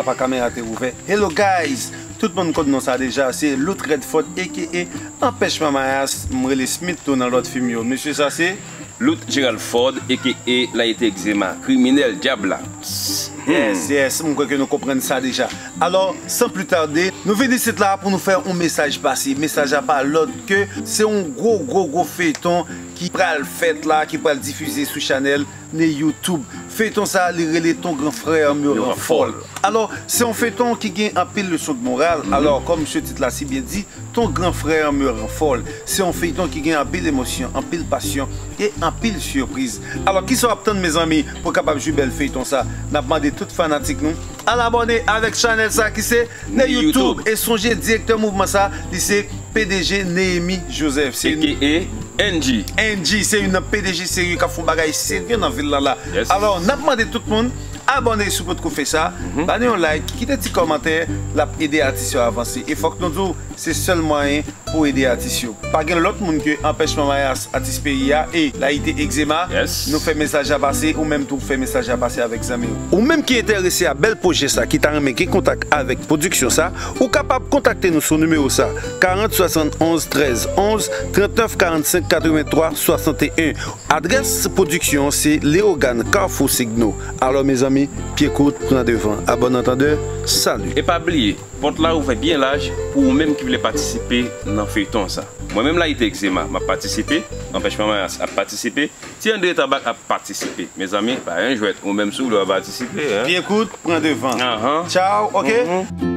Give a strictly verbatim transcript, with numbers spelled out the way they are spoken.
Apa kamera te ouvè. Hello guys! Tout moun konn non sa deja, se Lout Redford aka Anpèch Mamayas, m rele Smith tou nan lòt fim yo. Mesye sa se Lout Gerald Ford aka Layite Egzema, kriminèl dyab la. Yes, yes, m kwè ke nou konprann sa deja. Alò, san pli tade, nou vin isit la pou nou fè yon mesaj pase. Mesaj a pa lòt ke se yon gwo, gwo, gwo feyton ki pral fèt la, ki pral difize sou chanèl ne YouTube. Feyton sa, li rele Ton Gran Frè Me Rann Fòl. Alò, se yon feyton ki gen anpil leson de moral. Alò, kòm misye tit la si byen di, Ton Gran Frè Me Rann Fòl. Se yon feyton ki gen anpil emosyon, anpil pasyon e anpil sipriz. Alò, kisa w ap tann, mezanmi, pou w kapab jwi bèl feyton sa? N ap mande tout fanatik nou al abòne avèk chanèl sa ki se Ne YouTube. E sonje, direktè mouvman sa, li se P D G Nehemy Joseph. Se aka N G. N G, se youn nan P D G serye k ap fè yon bagay serye nan vil la la. Alò, n ap mande tout moun abòne si w potko fè sa. Ba nou yon like, kite ti kòmantè, l ap ede atis yo avanse. E fòk nou di w, se sèl mwayen pou ede atis yo. Pa gen lòt moun ke Anpèch Mamayas, atis peyi a, e Layite Egzema. Nou fè mesaj la pase, ou menm tou fè mesaj la pase avèk zanmi w. Ou menm ki enterese a bèl pwojè sa, ki ta renmen gen kontak avèk pwodiksyon sa, ou kapab kontakte nou sou nimewo sa, karant swasannonz trèz onz, trannèf karannsenk katrevenntwa swasanteyen. Adrès pwodiksyon an se Leyogàn, Kafou Signo. Alò, mezanmi, pye kout, pran devan. A bon antandè, salut. E pa bliye, pòt la ouvè byen laj pou ou menm ki vle patisipe nan feyton sa. Mwen menm Layite Egzema, m ap patisipe, Anpèch Mamayas ap patisipe, Ti André Tabak ap patisipe. Mezanmi, pa yon jwèt, ou menm si w vle w ap patisipe, hein. Pye kout, pran devan. Tchaw, ok?